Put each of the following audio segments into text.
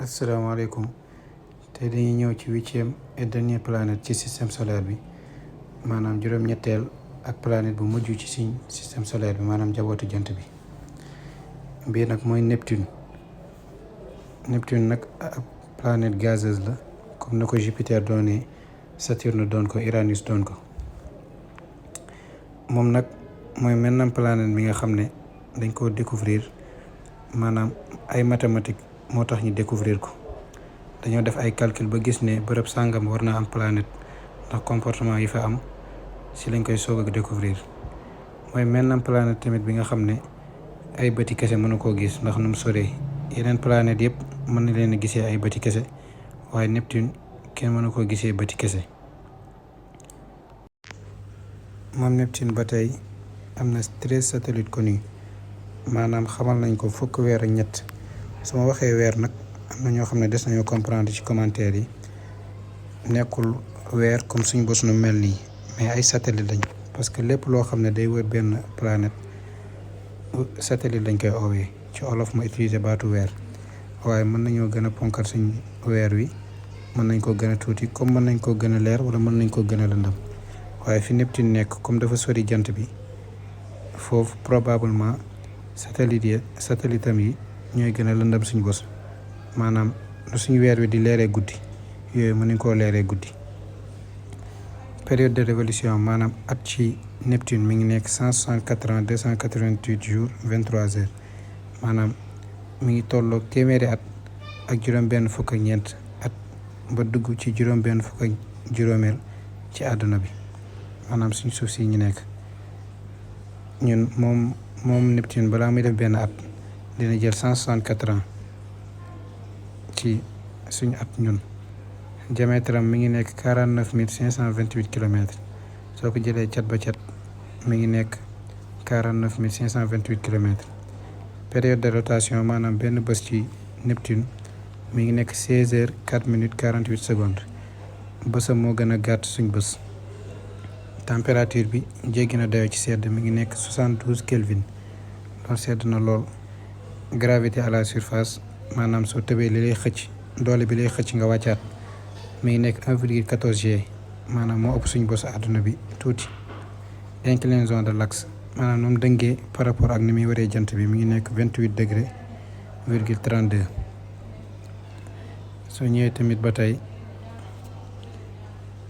asalaamaaleykum tey dañuy ñëw ci 8e et dernière planète ci système solaire bi maanaam juróom-ñetteel ak planète bu mujj ci suñ système solaire bi maanaam jabootu jant bi bii nag mooy Neptune. Neptune nag ab planète gazeuse la comme na ko Jupiter doonee, Saturne doon ko, Uranus doon ko. moom nag mooy mennam planète bi nga xam ne dañ koo découvrir maanaam ay mathématiques moo tax ñu découvrir ko. dañoo def ay calcul ba gis ne bërëb sàngam war naa am planète ndax comportement yi fa am si lañ koy soog a découvrir. mooy mennam planète tamit bi nga xam ne ay bëti kese mënu koo gis ndax nu mu soree. yeneen planète yëpp mën na leen a gisee ay bëti kese waaye Neptune kenn mënu koo gisee bëti kese. moom Neptune ba tey am na 13 satellites connus maanaam xamal nañ ko fukk weer ak ñett. su ma waxee weer nag am na ñoo xam ne des nañoo comprendre ci commentaire yi nekkul weer comme suñ bos nu mel nii mais ay satellite lañ parce que lépp loo xam ne day wër benn planète satellite lañ koy oowee. ci Wolof ma utiliser baatu weer waaye mën nañoo gën a ponkal suñ weer wi, mën nañ ko gën a tuuti comme mën nañ ko gën a leer wala mën nañ ko gën a lëndëm waaye fi Neptune nekk comme dafa sori jant bi foofu probablement satellite am yi ñooy gën a lëndëm suñ bos maanaam lu suñu weer wi di leeree guddi yooyu mën nañ koo leeree guddi. période de révolution maanaam at ci Neptune mi ngi nekk 164 ans 288 jours 23 heures maanaam mi ngi tolloog téeméeri at ak juróom-benn fukk ak ñeent at ba dugg ci juróom-benn fukk ak juróomeel ci àdduna bi maanaam suñ suuf si ñu nekk ñun moom Neptune balaa muy def benn at dina jël 164 ans ci suñu at ñun. diamètre am mi ngi nekk 49 528 kilomètres soo ko jëlee cat ba cat mi ngi nekk 49 528 kilomètres. période de rotation maanaam benn bés ci Neptune mi ngi nekk 16 heures 4 minutes 48 secondes bësam moo gën a gàtt suñ bës. température bi jéggi na dayoo ci sedd mi ngi nekk 72 Kelvin loolu sedd na lool. gravité à la surface maanaam soo tëbee li lay xëcc doole bi lay xëcc nga wàccaat mi ngi nekk 1,14 G maanaam moo ëpp suñ bos àdduna bi tuuti. inclinaison de l'axe maanaam nu mu dëngee par rapport ak ni muy waree jant bi mi ngi nekk 28 degré virgule 32. soo ñëwee tamit ba tey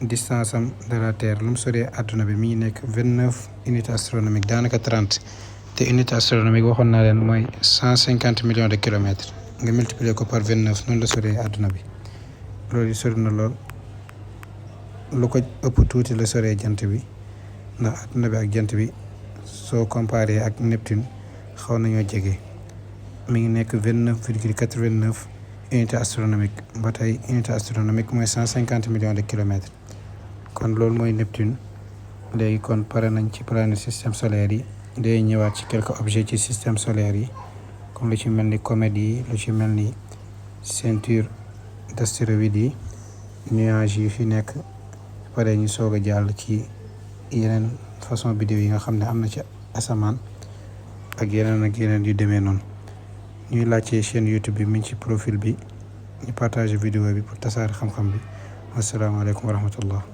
distance am de la terre lu mu soree àdduna bi mi ngi nekk 29 unités astronomiques daanaka 30 te unité astronomique waxoon naa leen mooy 150 millions de kilomètres nga multiplier ko par 29 noonu la soree àdduna bi. loolu sori na lool lu ko ëpp tuuti la soree jant bi ndax àdduna bi ak jant bi soo comparé ak Neptune xaw nañoo jege. mi ngi nekk 29,89 unité astronomique ba tey unité astronomique mooy 150 millions de kilomètres. kon loolu mooy Neptune. léegi kon pare nañ ci planète système solaire yi. day ñëwaat ci quelques objets ci système solaire yi comme lu ci mel ni comètes yi, lu ci mel ni ceinture d'astéroïdes yi, nuages yi fi nekk. pare ñu soog a jàll ci yeneen façon vidéo yi nga xam ne am na ci asamaan ak yeneen yu demee noonu. ñuy laajte chaîne YouTube bi mi ngi ci profil bi ñu partage vidéo bi pour tasaare xam-xam bi. asalaamaaleykum wa rahmatullah.